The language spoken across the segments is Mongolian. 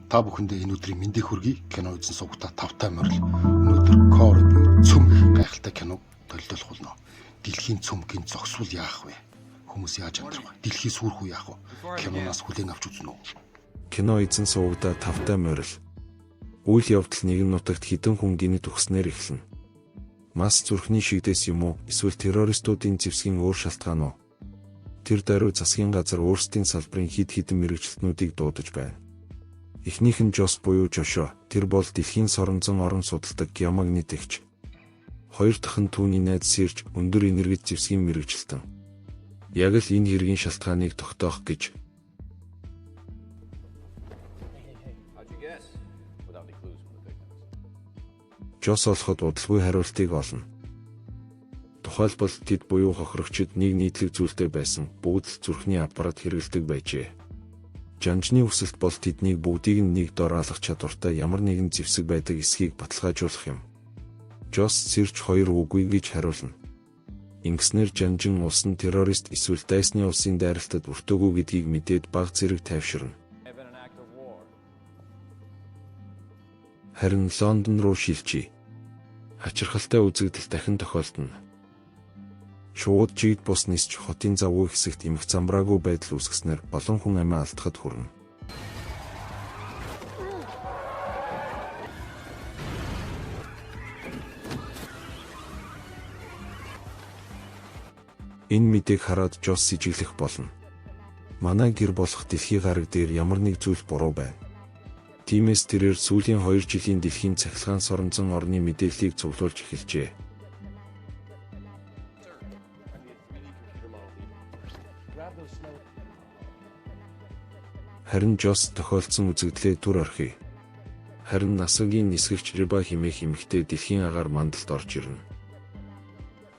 Та бүхэндээ энэ өдрийн мэндийг хүргэе. Кино үзэн суугтаа тавтай морил. Өнөөдөр Core буюу цөм гэх гайхалтай киног төлөөлөх болно. Дэлхийн цөм гин зогсвол яах вэ? Хүмүүс яаж амьдрах вэ? Дэлхий сүрэх үү яах вэ? Киноноос хүлээн авч үзнэ үү? Кино эзэн суугдаа тавтай морил. Үйл явдал нэгэн нутагт хэдэн хүн гинэт өгснээр эхэлнэ. Мас зүрхний шигдээс юм уу эсвэл террористуудын зэвсгийн өөр шалтгаан уу? Тэр даруй засгийн газар өөрсдийн салбарын хэд хэдэн мэргэжилтнүүдийг дуудаж байна. Эхнийх нь Жос буюу Жошо, тэр бол дэлхийн соронзон орон судалдаг геомагнит эгч. Хоёр дахь нь түүний найз Сэрж, өндөр энергит зэвсгийн мэргэжилтэн. Яг л энэ хэргийн шалтгааныг тогтоох гэж How'd you guess? Without any clues from the victims. Жос олоход удалгүй хариултыг олно. Тухайлбал тэд буюу хохирогчид нэг нийтлэг зүйлтэй байсан, бүгд л зүрхний аппарат хэрэглэдэг байжээ. Жанжны хүсэлт бол тэднийг бүгдийг нь нэг дор алгах чадвартай ямар нэгэн зэвсэг байдаг эсхийг баталгаажуулах юм. Жос Сэрж хоёр үгүй гэж хариулна. Ингэснээр жанжин улс нь террорист эсвэл дайсны улсын дайралтад өртөөгүй гэдгийг мэдээд баг зэрэг тайвширна. May have been an act of war. Харин Лондон руу шилжийе. Хачирхалтай үзэгдэл дахин тохиолдоно. Шууд жигд бус нисч хотын завгүй хэсэгт эмх замбраагүй байдал үүсгэснээр олон хүн амиа алдахад хүрнэ. Энэ мэдээг хараад Жос сэжиглэх болно. Манай гэр болох дэлхий гараг дээр ямар нэг зүйл буруу байна. Тиймээс тэрээр сүүлийн 2 жилийн дэлхийн цахилгаан соронзон орны мэдээллийг цуглуулж эхэлжээ. I need a 3D computer model. Grab those snow. Харин Жос тохиолдсон үзэгдлээ түр орхив. Харин НАСА-гийн нисгэгч Риба хэмээх эмэгтэй дэлхийн агаар мандалд орж ирнэ.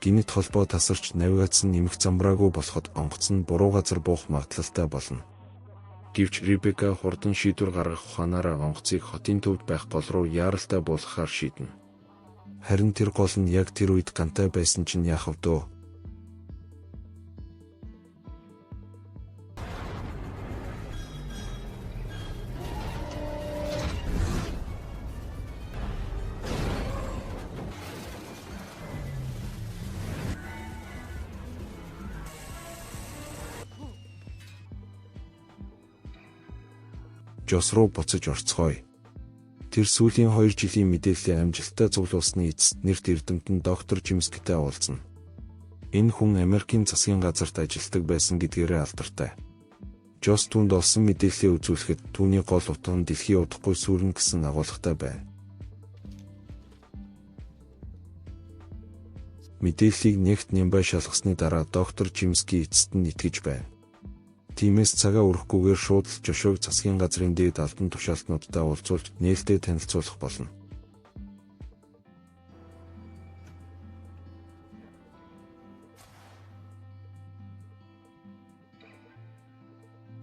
Гинэт холбоо тасарч навигац нь нэмэх замбраагүй болоход онгоц нь буруу газар буух магадлалтай болно. Гэвч Ребека хурдан шийдвэр гаргах ухаанаараа онгоцыг хотын төвд байх гол руу яаралтай буулгахаар шийднэ. Харин тэр гол нь яг тэр үед гантай байсан чинь яах вэ дөө? Жос руу буцаж орцгоё. Тэр сүүлийн 2 жилийн мэдээллээ амжилттай цуглуулсны эцэст нэрт эрдэмтэн доктор Жимсктэй уулзна. Энэ хүн Америкийн засгийн газарт ажилладаг байсан гэдгээрээ алдартай. Жос түүнд олсон мэдээллээ үзүүлэхэд түүний гол утга нь дэлхий удахгүй сүрнэ гэсэн агуулгатай байна. Мэдээллийг нэгт нямбай шалгасны дараа доктор Жимски эцэст нь итгэж байна. Тиймээс цагаа өрөхгүйгээр шууд л Жошуаг засгийн газрын дээд албан тушаалтнуудтай уулзуулж нээлттэй танилцуулах болно.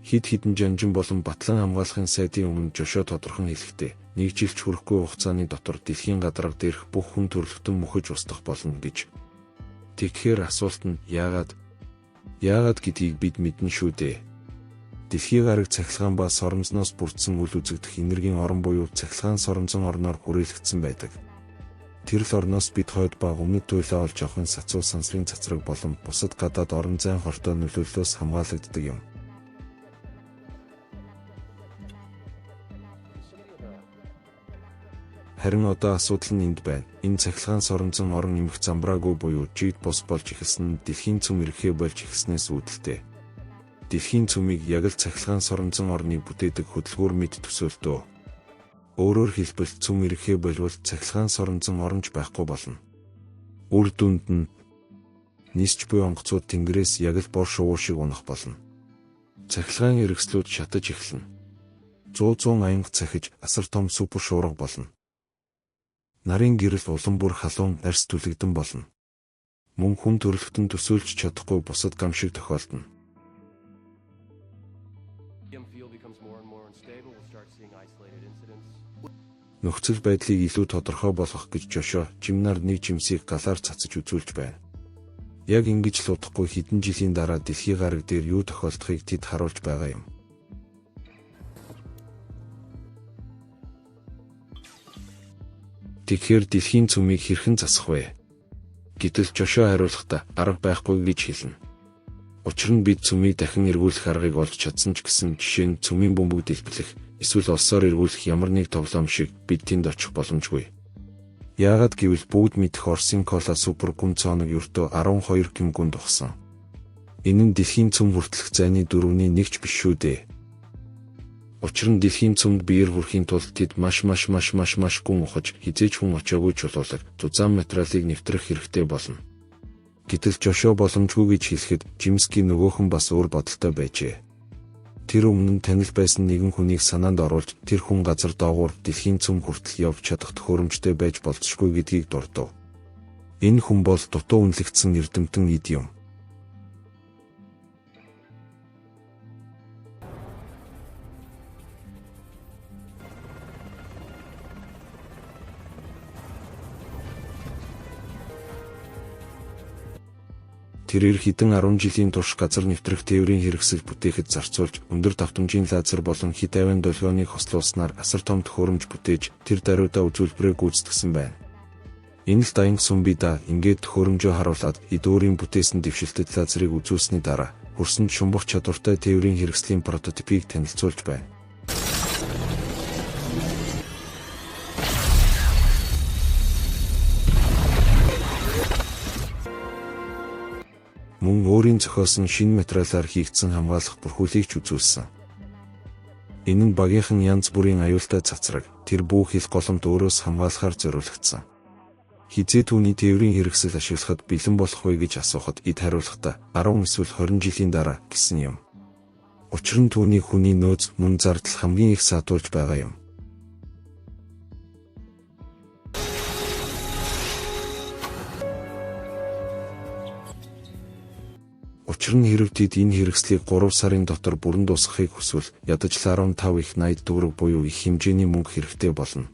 Хэд хэдэн жанжин болон батлан хамгаалахын сайдын өмнө Жошуа тодорхон хэлэхдээ нэг жил ч хүрэхгүй хугацааны дотор дэлхийн гадраг дээрх бүх хүн төрөлхтөн мөхөж устдах болно гэж. Тэгэхээр асуулт нь яагаад? Яагаад гэдгийг бид мэднэ шүү дээ. Дэлхий гараг цахилгаан ба соронзоноос бүрдсэн үл үзэгдэх энергийн орон буюу цахилгаан соронзон орноор хүрээлэгдсэн байдаг. Тэр л орноос бид хойд ба өмнөд туйлаа олж авахын сацуу сансрын цацраг болон бусад гадаад орон зайн хортой нөлөөллөөс хамгаалагддаг юм. Харин одоо асуудал нь энд байна. Энэ цахилгаан соронзон орон эмх замбраагүй буюу жигд бус болж эхэлсэн нь дэлхийн цөм ирэхээ болж эхэлснээс үүдэлтэй. Дэлхийн цөмийг яг л цахилгаан соронзон орныг бүтээдэг хөдөлгүүр мэд төсөөлтөө. Өөрөөр хэлбэл цөм ирэхээ болвол цахилгаан соронзон оронч байхгүй болно. Үр дүнд нь нисч буй онгоцууд тэнгэрээс яг л бор шувуу шиг унах болно. Цахилгаан эргэслүүд шатаж эхэлнэ. 100 аянга цахиж асар том супер шуурга болно. Нарын гэрэл улам бүр халуун арьс түлэгдэн болно. Мөн хүн төрөлхтөн төсөөлж чадахгүй бусад гам шиг тохиолдоно. EM field becomes more and more unstable. We'll start seeing isolated incidents. Нөхцөл байдлыг илүү тодорхой болгох гэж Жошуа жимнаар нэг жимсийг галаар цацаж үзүүлж байна. Яг ингэж л удахгүй хэдэн жилийн дараа дэлхий гараг дээр юу тохиолдохыг тэд харуулж байгаа юм. Тэгэхээр дэлхийн цөмийг хэрхэн засах вэ? Гэтэл Жошуа хариулахдаа арга байхгүй гэж хэлнэ. Учир нь бид цөмийг дахин эргүүлэх аргыг олж чадсан ч гэсэн жишээ нь цөмийн бөмбөг дэлбэлэх эсвэл олсоор эргүүлэх ямар нэг тоглоом шиг бид тэнд очих боломжгүй. Яагаад гэвэл бүгд мэдэх Оросын кола супер гүн цооног ердөө 12 км гүнд ухсан. Энэ нь дэлхийн цөм хүртэлх зайны дөрөвний нэг ч биш шүү дээ. Учир нь дэлхийн цөмд биеэр хүрэхийн тулд тэд маш маш маш маш маш гүн ухаж хэзээ ч хүн очоогүй чулуулаг зузаан материалыг нэвтрэх хэрэгтэй болно. Гэтэл Жошуа боломжгүй гэж хэлэхэд Жимски нөгөөх нь бас өөр бодолтой байжээ. Тэр өмнө нь танил байсан нэгэн хүнийг санаанд оруулж тэр хүн газар доогуур дэлхийн цөм хүртэл явж чадах төхөөрөмжтэй байж болзошгүй гэдгийг дурдав. Энэ хүн бол дутуу үнэлэгдсэн эрдэмтэн эд юм. Тэрээр хэдэн 10 жилийн турш газар нэвтрэх тээврийн хэрэгсэл бүтээхэд зарцуулж, өндөр давтамжийн лазер болон хэт авиан долгионыг хослуулснаар асар том төхөөрөмж бүтээж, тэр даруйдаа үзүүлбэрээ гүйцэтгсэн байна. Энэ л даян сум би да ингээд төхөөрөмжөө харуулад эд өөрийн бүтээсэн дэвшилтэт лазерыг үзүүлсэний дараа хөрсөнд шумбах чадвартай тээврийн хэрэгслийн прототипийг танилцуулж байна. Мөн өөрийн зохиосон шинэ материалаар хийгдсэн хамгаалах бүрхүүлийг ч үзүүлсэн. Энэ нь багийнхан янз бүрийн аюултай цацраг, тэр бүх хил голомт өөрөөс хамгаалахаар зориулагдсан. Хэзээ түүний тээврийн хэрэгсэл ашиглахад бэлэн болох вэ гэж асуухад эд хариулахдаа 10 эсвэл 20 жилийн дараа гэсэн юм. Учир нь түүний хүний нөөц мөн зардал хамгийн их саатуулж байгаа юм. Учир нь хэрэв тэд энэ хэрэгслийг 3 сарын дотор бүрэн дуусгахыг хүсвэл ядаж л 15 их 80 төгрөг буюу их хэмжээний мөнгө хэрэгтэй болно.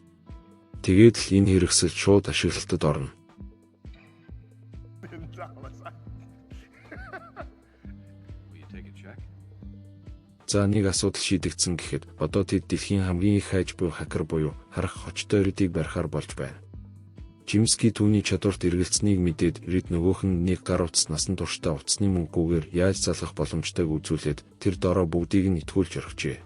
Тэгээд л энэ хэрэгсэл шууд ашиглалтад орно. За нэг асуудал шийдэгдсэн гэхэд одоо тэд дэлхийн хамгийн их хайж буй хакер буюу харах хочтой иргэдийг барихаар болж байна. Жимски түүний чадварт эргэлцсэнийг мэдээд Рид нөгөөх нь нэг гар утас насан туршдаа утасны мөнгөгүйгээр яаж залгах боломжтойг үзүүлээд тэр дороо бүгдийг нь итгүүлж орхижээ.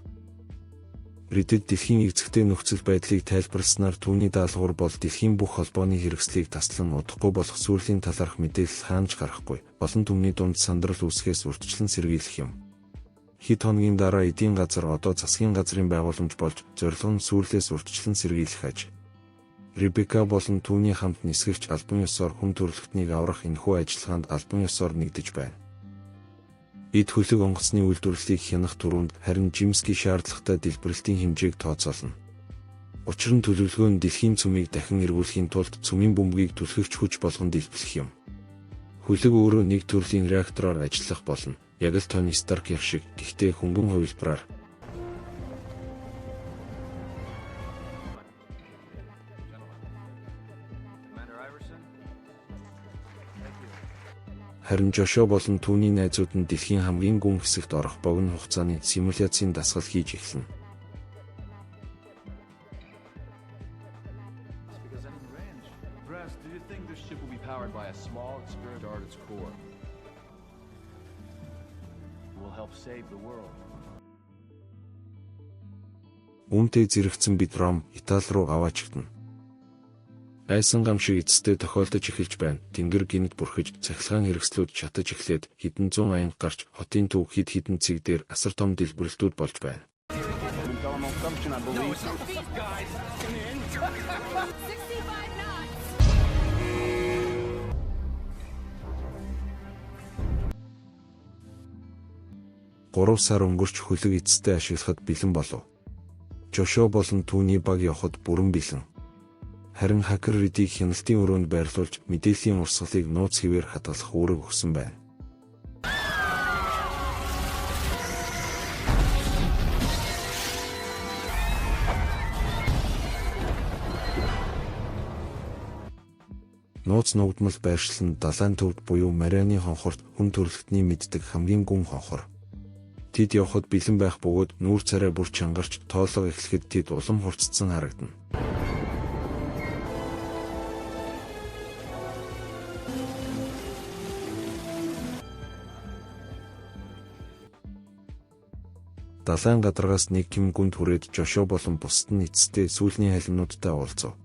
Ридэд дэлхийн эзэгтэй нөхцөл байдлыг тайлбарласнаар түүний даалгавар бол дэлхийн бүх холбооны хэрэгслийг таслан удахгүй болох сүрлийн талаарх мэдээлэл хаанч гарахгүй олон түмний дунд сандрал үүсгэхээс урьдчилан сэргийлэх юм. Хэд хоногийн дараа эдийн газар одоо засгийн газрын байгууламж болж зорилго нь сүрлээс урьдчилан сэргийлэх аж. Ребека болон түүний хамт нисгэгч албан ёсоор хүн төрөлхтнийг аврах энэхүү ажиллагаанд албан ёсоор нэгдэж байна. Эд хөлөг онгоцны үйлдвэрлэлийг хянах түрүүнд харин Жимски шаардлагатай дэлбэрэлтийн хэмжээг тооцоолно. Учир нь төлөвлөгөө нь дэлхийн цөмийг дахин эргүүлэхийн тулд цөмийн бөмбөгийг түлхэгч хүч болгон дэлбэлэх юм. Хөлөг өөрөө нэг төрлийн реактороор ажиллах болно, яг л Тони Старк шиг, гэхдээ хөнгөн хувилбараар. Харин Жошуа болон түүний найзууд нь дэлхийн хамгийн гүн хэсэгт орох богино хугацааны симуляцийн дасгал хийж эхэлнэ. Үүнтэй зэрэгцэн бид Ром, Итали руу аваачигдана. Айсан гам шиг эцэстээ тохиолдож эхэлж байна. Тэнгэр гинэт бүрхэж, цахилгаан хэрэгслүүд шатаж эхлээд хэдэн зуун аянга гарч хотын төв хэд хэдэн цэг дээр асар том дэлбэрэлтүүд болж байна. 3 сар өнгөрч хөлөг эцэстээ ашиглахад бэлэн болов. Жошуа болон түүний баг явхад бүрэн бэлэн. Харин хакер Ридийг хяналтын өрөөнд байрлуулж мэдээллийн урсгалыг нууц хэвээр хадгалах үүрэг өгсөн байна. Нууц нугдмал байршил нь далайн төвд буюу Марианы хонхорт хүн төрөлхтний мэддэг хамгийн гүн хонхор. Тэд явхад бэлэн байх бөгөөд нүүр царай бүр чангарч тоолого эхлэхэд тэд улам хурцдсан харагдана. Далайн гадаргаас нэг ким гүнд хүрээд Жошо болон бусад нь эцэстээ сүүлийн халимнуудтай уулзав.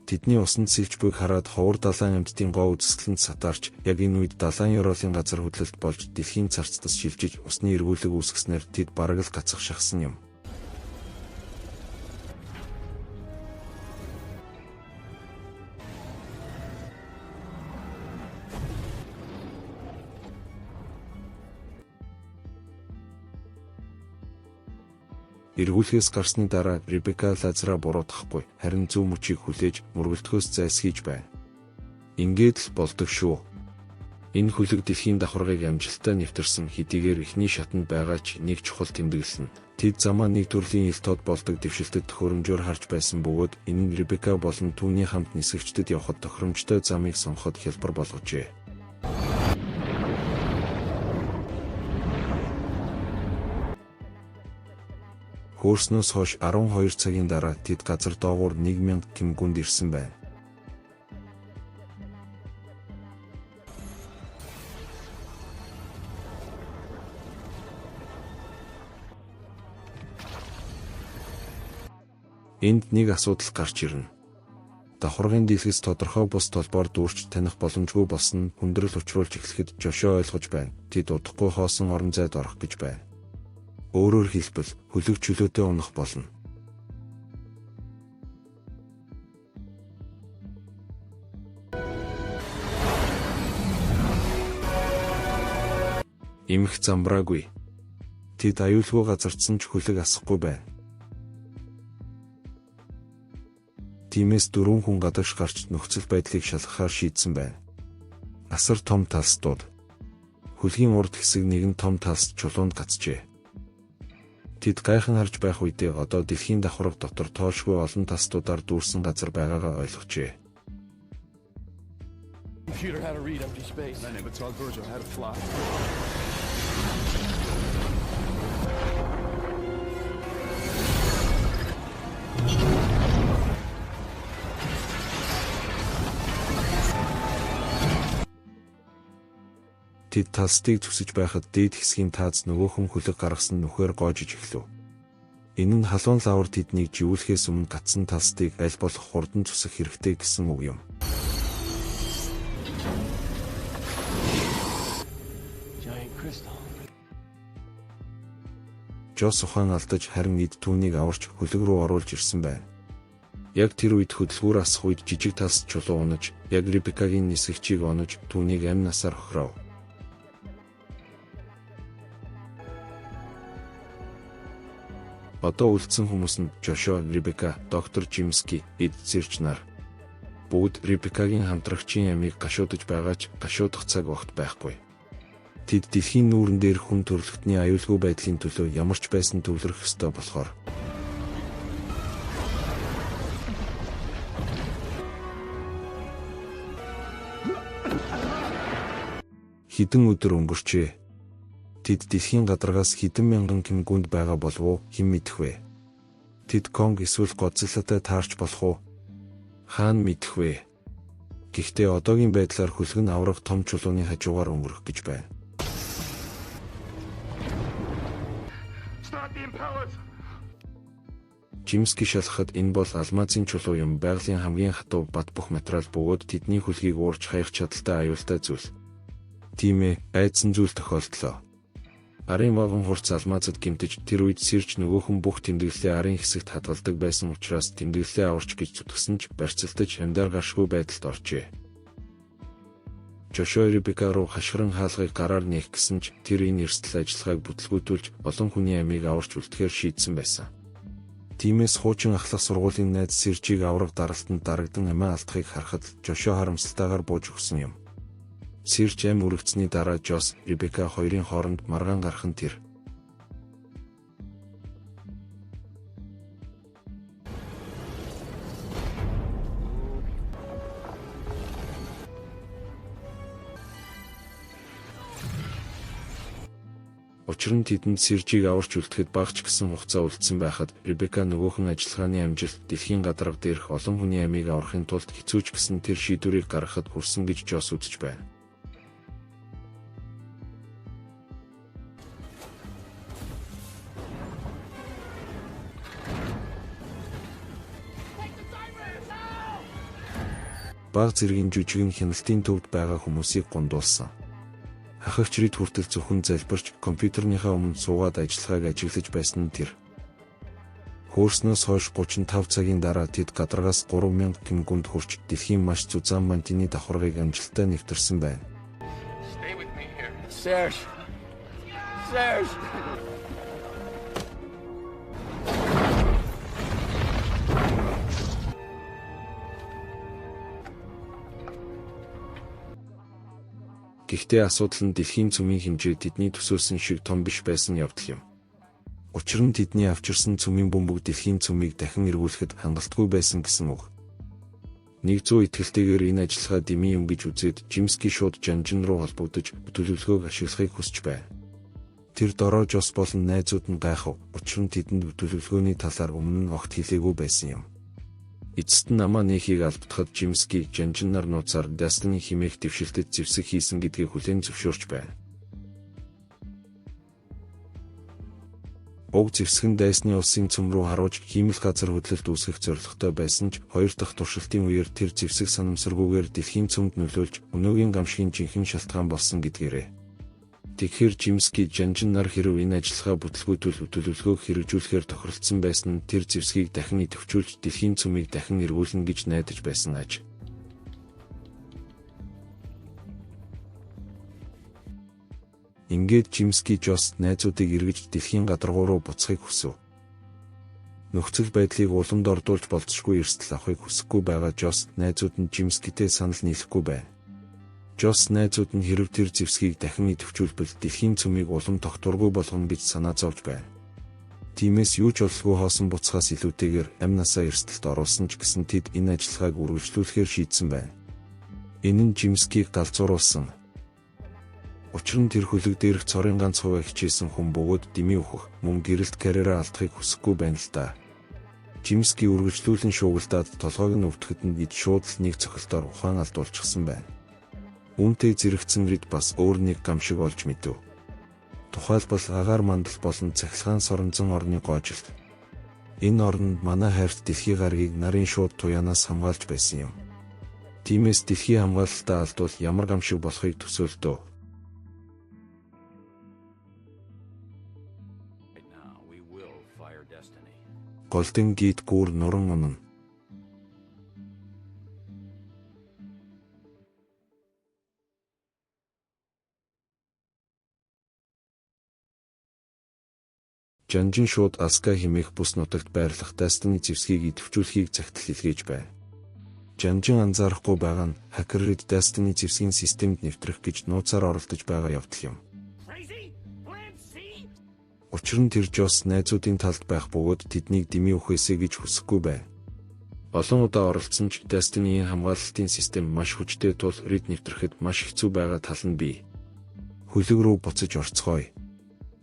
Тэдний усанд сэлж буйг хараад ховор далайн амьтдын гоо үзэсгэлэнд сатаарч яг энэ үед далайн ёроолын газар хөдлөлт болж дэлхийн царцдас шилжиж усны эргүүлэг үүсгэснээр тэд бараг л гацах шахсан юм. Эргүүлэхээс гарсны дараа Ребека Лазараа буруутгахгүй, харин зөв мөчийг хүлээж мөргөлдөхөөс зайлсхийж байна. Ингээд л болдог шүү. Энэ хөлөг дэлхийн давхаргыг амжилттай нэвтэрсэн хэдийгээр эхний шатанд байгаа ч нэг чухал тэмдэглэл нь тэд замаа нэг төрлийн ил тод болдог дэвшилтэд төхөөрөмжөөр харж байсан бөгөөд энэ нь Ребека болон түүний хамт нисгэгчдэд явхад тохиромжтой замыг сонгоход хялбар болгожээ. Хөөрснөөс хойш 12 цагийн дараа тэд газар доогуур 1000 км гүнд ирсэн байна. Энд нэг асуудал гарч ирнэ. Давхаргын дийлгэс тодорхой бус толбоор дүүрч таних боломжгүй болсон нь хүндрэл учруулж эхлэхэд Жошо ойлгож байна. Тэд удахгүй хоосон орон зайд орох гэж байна. Өөрөөр хэлбэл, хөлөг чөлөөтэй унах болно. Эмх замбраагүй. Тэд аюулгүй газардсан ч хөлөг асахгүй байна. Тиймээс 4 хүн гадагш гарч нөхцөл байдлыг шалгахаар шийдсэн байна. Асар том талстууд. Хөлгийн урд хэсэг нэгэн том талст чулуунд гацжээ. Тэд гайхан харж байх үедээ одоо дэлхийн давхарга дотор тоошгүй олон талстуудаар дүүрсэн газар байгаагаа ойлгожээ. Computer how to read empty space. I never taught Virgil how to fly. Тэд талстыг зүсэж байхад дээд хэсгийн тааз нөгөөхөн хөлөг гаргасан нүхээр гоожиж эхлэв. Энэ нь халуун лавр тэднийг живүүлэхээс өмнө гацсан талстыг аль болох хурдан зүсэх хэрэгтэй гэсэн үг юм. Giant crystal. Жос ухаан алдаж харин эд түүнийг аварч хөлөг рүү оруулж ирсэн байна. Яг тэр үед хөдөлгүүр асах үед жижиг талст чулуу унаж, яг Ребекагийн нисгэгчийг онож түүнийг амь насаар хохиров. Одоо үлдсэн хүмүүс нь Жошо, Ребека, доктор Жимски, эд зэрч нар. Бүгд Ребекагийн хамтрагчийн амийг гашуудаж байгаа ч гашуудах цаг огт байхгүй. Тэд дэлхийн нүүрэн дээр хүн төрөлхтний аюулгүй байдлын төлөө ямар ч байсан төвлөрөх ёстой болохоор. Хэдэн өдөр өнгөрчээ. Тэд дэлхийн гадаргаас хэдэн мянган км гүнд байгаа болов уу хэн мэдэх вэ? Тэд Конг эсвэл Годзиллатай таарч болох уу? Хаан мэдэх вэ? Гэхдээ одоогийн байдлаар хөлөг нь аврах том чулууны хажуугаар өнгөрөх гэж байна. Start the impellers! Жимски шалгахад энэ бол алмазын чулуу юм, байгалийн хамгийн хатуу бат бөх материал бөгөөд тэдний хөлгийг уурч хаях чадалтай аюултай зүйл. Тийм ээ, айдсан зүйл тохиолдлоо. Арын вагон хурц алмазад гэмтэж тэр үед сэрж нөгөөхөн бүх тэмдэглэлээ арын хэсэгт хадгалдаг байсан учраас тэмдэглэлээ аварч гэж зүтгэсэн ч барьцалтаж амьдаар гаршгүй байдалд оржээ. Жошо Ребека руу хашгиран хаалгыг гараар нээх гэсэн ч тэр энэ эрсдэл ажиллагааг бүтлгүүтүүлж олон хүний амийг аварч үлдэхээр шийдсэн байсан. Тиймээс хуучин ахлах сургуулийн найз Сэржийг аврах даралтанд дарагдан амиа алдахыг харахад Жошо харамсалтайгаар бууж өгсөн юм. Сэрж ам өргөцсөний дараа Жос, Ребека хоёрын хооронд маргаан гарах нь тэр. Учир нь тэдэнд Сэржийг аварч үлдэхэд бага ч гэсэн хугацаа үлдсэн байхад Ребека нөгөөхөн ажиллагааны амжилт дэлхийн гадарга дээрх олон хүний амийг аврахын тулд хэцүү ч гэсэн тэр шийдвэрийг гаргахад хүрсэн гэж Жос үзэж байна. Баг зэргийн жүжигэн хяналтын төвд байгаа хүмүүсийг гундуулсан. Хахагч Рид хүртэл зөвхөн залбирч компьютерныхаа өмнө суугаад ажиллагааг ажиглаж байсан нь тэр. Хөөрснөөс хойш 35 цагийн дараа тэд гадаргаас 3000 км-д хүрч дэлхийн маш зузаан мантины давхаргыг амжилттай нэвтэрсэн байна. Stay with me here. Serge. Serge. Гэхдээ асуудал нь дэлхийн цөмийн хэмжээ тэдний төсөөлсөн шиг том биш байсан явдал юм. Учир нь тэдний авчирсан цөмийн бөмбөг дэлхийн цөмийг дахин эргүүлэхэд хангалтгүй байсан гэсэн үг. 100 итгэлтэйгээр энэ ажиллагаа дэмий юм гэж үзээд Жимски шууд Жанжин руу холбогдож төлөвлөгөөг ашиглахыг хүсэж байв. Тэр дороо Жос болон найзууд нь гайхав. Учир нь тэдэнд төлөвлөгөөний талаар өмнө нь огт хэлээгүй байсан юм. Эцэст нь намаа нээхийг алдтахад Жимски Жанжин нар нууцаар Destiny хэмээх дэвшилтэд зэвсэг хийсэн гэдгийг хүлээн зөвшөөрч байв. Уг зэвсэг нь дайсны улсын цөм рүү харуулж хиймэл газар хөдлөлт үүсгэх зорилготой байсан ч хоёр дахь туршилтын үеэр тэр зэвсэг санамсаргүйгээр дэлхийн цөмд нөлөөлж өнөөгийн гамшигын жинхэнэ шалтгаан болсон гэдгээрээ. Тэгэхээр Жимски Жанжин нар хэрв энэ ажиллагаа бүтлгүүтвэл төлөвлөгөөг хэрэгжүүлэхээр тохиролцсон байсан нь тэр зэвсгийг дахин идэвхжүүлж дэлхийн цөмийг дахин эргүүлнэ гэж найдаж байсан аж. Ингээд Жимски Жос найзуудыг эргэж дэлхийн гадаргуу руу буцахыг хүсэв. Нөхцөл байдлыг уламд ордуулж болзошгүй эрсдэл авахыг хүсэхгүй байгаа Жос найзууд нь Жимскитэй санал нийлэхгүй байв. Жос найзууд нь хэрв тэр зэвсгийг дахин идэвхжүүлбэл дэлхийн цөмийг улам тогтворгүй болгоно гэж санаа зовж байв. Тиймээс юу ч бололгүй хоосон буцахаас илүүтэйгээр амь насаа эрсдэлд оруулсан ч гэсэн тэд энэ ажиллагааг үргэлжлүүлэхээр шийдсэн байна. Энэ нь Жимскийг галзууруулсан. Учир нь тэр хөлөг дээрх цорын ганц хувиа хичээсэн хүн бөгөөд дэмий өөхөх, мөн гэрэлт карьераа алдахыг хүсэхгүй байна л да. Жимски үргэлжлүүлэн шуугилдаад толгойг нь өвдөхэд нь эд шууд л нэг цохилтоор ухаан алдуулчихсан байна. Үүнтэй зэрэгцэн Рид бас өөр нэг гамшиг олж мэдэв. Тухайлбал агаар мандал болон цахилгаан соронзон орны гоожилт. Энэ орнд манай хайрт дэлхий гарагийг нарын шууд туяанаас хамгаалж байсан юм. Тиймээс дэлхийн хамгаалалтаа алдвал ямар гамшиг болохыг төсөөлдөө. Right now, we will fire destiny. Голден гид гүүр нуран унана. Жанжин шууд Аска хэмээх бүс нутагт байрлах Destiny зэвсгийг идэвхжүүлэхийг захидал илгээж байв. Жанжин анзаарахгүй байгаа нь хакер Рид Destiny зэвсгийн системд нэвтрэх гэж нууцаар оролдож байгаа явдал юм. Crazy? Plan C? Учир нь тэр Жос найзуудын талд байх бөгөөд тэднийг дэмий үхээсэй гэж хүсэхгүй байв. Олон удаа оролцсон ч Destiny-ийн хамгаалалтын систем маш хүчтэй тул Рид нэвтрэхэд маш хэцүү байгаа тал нь бий. Хөлөг рүү буцаж орцгоё.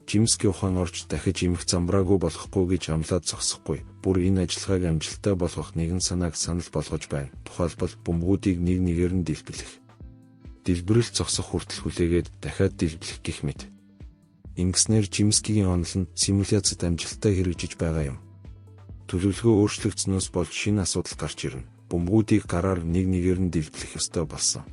Жимски ухаан орж дахиж эмх замбраагүй болохгүй гэж амлаад зогсохгүй. Бүр энэ ажиллагааг амжилттай болгох нэгэн санааг санал болгож байна. Тухайлбал бөмбөгүүдийг нэг нэгээр нь дэлбэлэх. Дэлбэрэл зогсох хүртэл хүлээгээд дахиад дэлбэлэх гэх мэт. Ингэснээр Жимскигийн онол нь симуляцид амжилттай хэрэгжиж байгаа юм. Төлөвлөгөө өөрчлөгдснөөс болж шинэ асуудал гарч ирнэ. Бөмбөгүүдийг гараар нэг нэгээр нь дэлбэлэх ёстой болсон.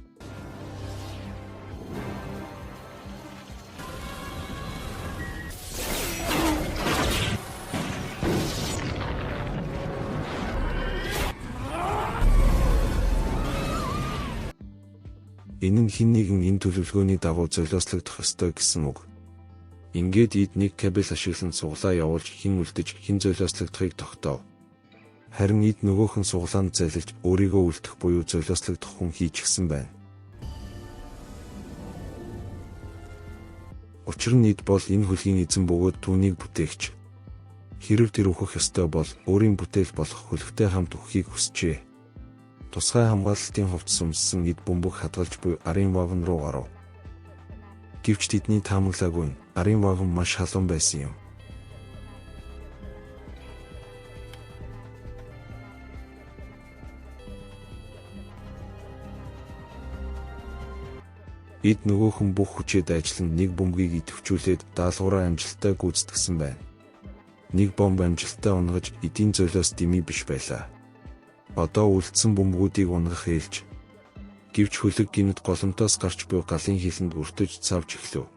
Энэ нь хэн нэгэн энэ төлөвлөгөөний дагуу золиослогдох ёстой гэсэн үг. Ингээд эд нэг кабель ашиглан суглаа явуулж хэн үлдэж хэн золиослогдохыг тогтоов. Харин эд нөгөөх нь суглаанд залилж өөрийгөө үлдэх буюу золиослогдох хүн хийчихсэн байна. Учир нь эд бол энэ хөлгийн эзэн бөгөөд түүнийг бүтээгч. Хэрв тэр үхэх ёстой бол өөрийн бүтээл болох хөлөгтэй хамт үхэхийг хүсжээ. Тусгай хамгаалалтын хувцас өмссөн эд бөмбөг хадгалж буй арын вагон руу оров. Гэвч тэдний таамаглаагүй нь арын вагон маш халуун байсан юм. Эд нөгөөх нь бүх хүчээ дайчлан нэг бөмбөгийг идэвхжүүлээд даалгавраа амжилттай гүйцэтгсэн байна. Нэг бомб амжилттай унгаж эдийн золиос дэмий биш байлаа. Одоо үлдсэн бөмбөгүүдийг унгах ээлж. Гэвч хөлөг гэнэт голомтоос гарч буй галын хилэнд өртөж цавж эхлэв.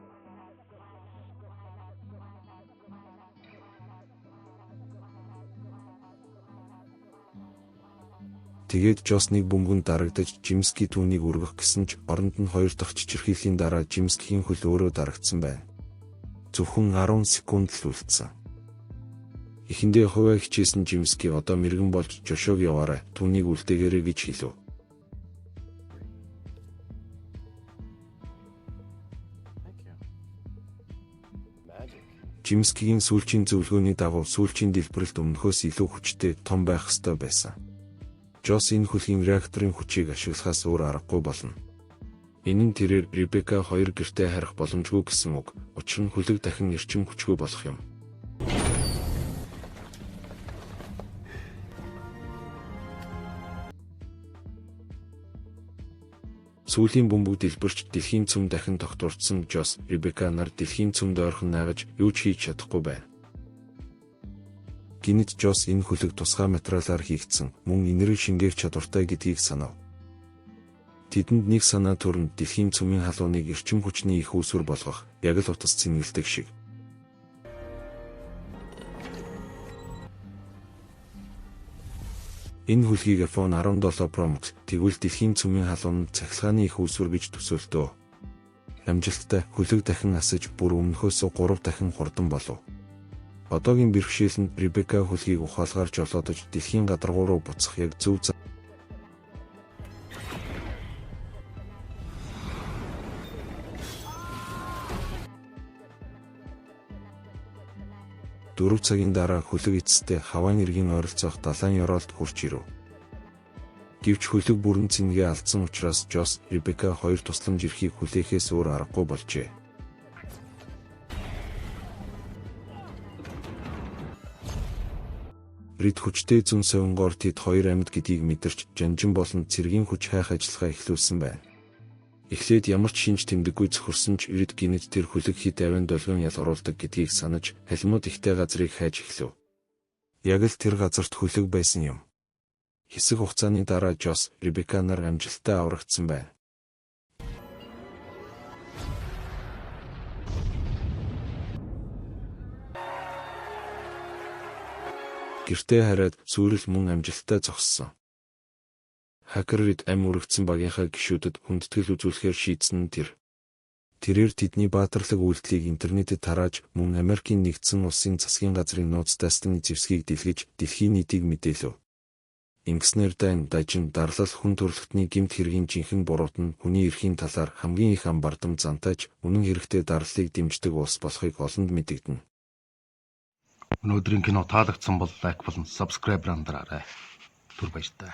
Тэгээд Жос нэг бөмбөгөнд дарагдаж Жимски түүнийг өргөх гэсэн ч оронд нь хоёр дахь чичирхийллийн дараа Жимскийн хөл өөрөө дарагдсан байна. Зөвхөн 10 секунд л үлдсэн. Эхэндээ хувиа хичээсэн Жимски одоо мэргэн болж Жошог яваарай, түүнийг үлдээгээрэй гэж хэлв. Magic. Жимскигийн сүүлчийн зөвлөгөөний дагуу сүүлчийн дэлбэрэлт өмнөхөөс илүү хүчтэй том байх ёстой байсан. Жос энэ хөлгийн реакторын хүчийг ашиглахаас өөр аргагүй болно. Энэ нь тэрээр Ребека хоёр гэртээ харих боломжгүй гэсэн үг. Учир нь хөлөг дахин эрчим хүчгүй болох юм. Сүүлийн бөмбөг дэлбэрч дэлхийн цөм дахин тогтворцсон Жос, Ребека нар дэлхийн цөмд ойрхон найгаж юу ч хийж чадахгүй байна. Гэнэт Жос энэ хөлөг тусгай материалаар хийгдсэн, мөн энерги шингээх чадвартай гэдгийг санав. Тэдэнд нэг санаа төрөн дэлхийн цөмийн халууныг эрчим хүчний их үүсвэр болгох, яг л утас цэнгэлдэг шиг. Энэ хөлгийг iPhone 17 Pro Max тэгвэл дэлхийн цөмийн халуун нь цахилгааны их үүсвэр гэж төсөөлтөө. Амжилттай хөлөг дахин асаж бүр өмнөхөөсөө 3 дахин хурдан болов. Одоогийн бэрхшээл нь Ребека хөлгийг ухаалгаар жолоодож дэлхийн гадаргуу руу буцах яг зөв зам. Дөрөв цагийн дараа хөлөг эцэстээ Хавайн эргийн ойролцоох далайн ёроолд хүрч ирэв. Гэвч хөлөг бүрэн цэнгээ алдсан учраас Жос, Ребека хоёр тусламж ирэхийг хүлээхээс өөр аргагүй болжээ. Рид хүчтэй зүүн совингоор тэд хоёр амьд гэдгийг мэдэрч жанжин болон цэргийн хүч хайх ажиллагаа эхлүүлсэн байна. Эхлээд ямар ч шинж тэмдэггүй цөхөрсөн ч Рид гэнэт тэр хөлөг хэд авин долгион ял оруулдаг гэдгийг санаж халимууд ихтэй газрыг хайж эхлэв. Яг л тэр газарт хөлөг байсан юм. Хэсэг хугацааны дараа Жос, Ребека нар амжилттай аврагдсан байна. Гэртээ хараад сүйрэл мөн амжилттай зогссон. Хакер Рид амь өргөцсөн багийнхаа гишүүдэд хүндэтгэл үзүүлэхээр шийдсэн нь тэр. Тэрээр тэдний баатарлаг үйлдэлийг интернетэд тарааж мөн Америкийн нэгдсэн улсын засгийн газрын нууц дайсны зэвсгийг дэлгэж дэлхийн нийтийг мэдээлэв. Ингэснээр дайн, дажин, дарлал хүн төрөлхтний гэмт хэргийн жинхэнэ буруут нь хүний эрхийн талаар хамгийн их ам бардам зантайч үнэн хэрэгтээ дарлалыг дэмждэг улс болохыг олонд мэдэгдэнэ. Өнөөдрийн кино таалагдсан бол лайк болон subscribe дараарай. Түр баяртай.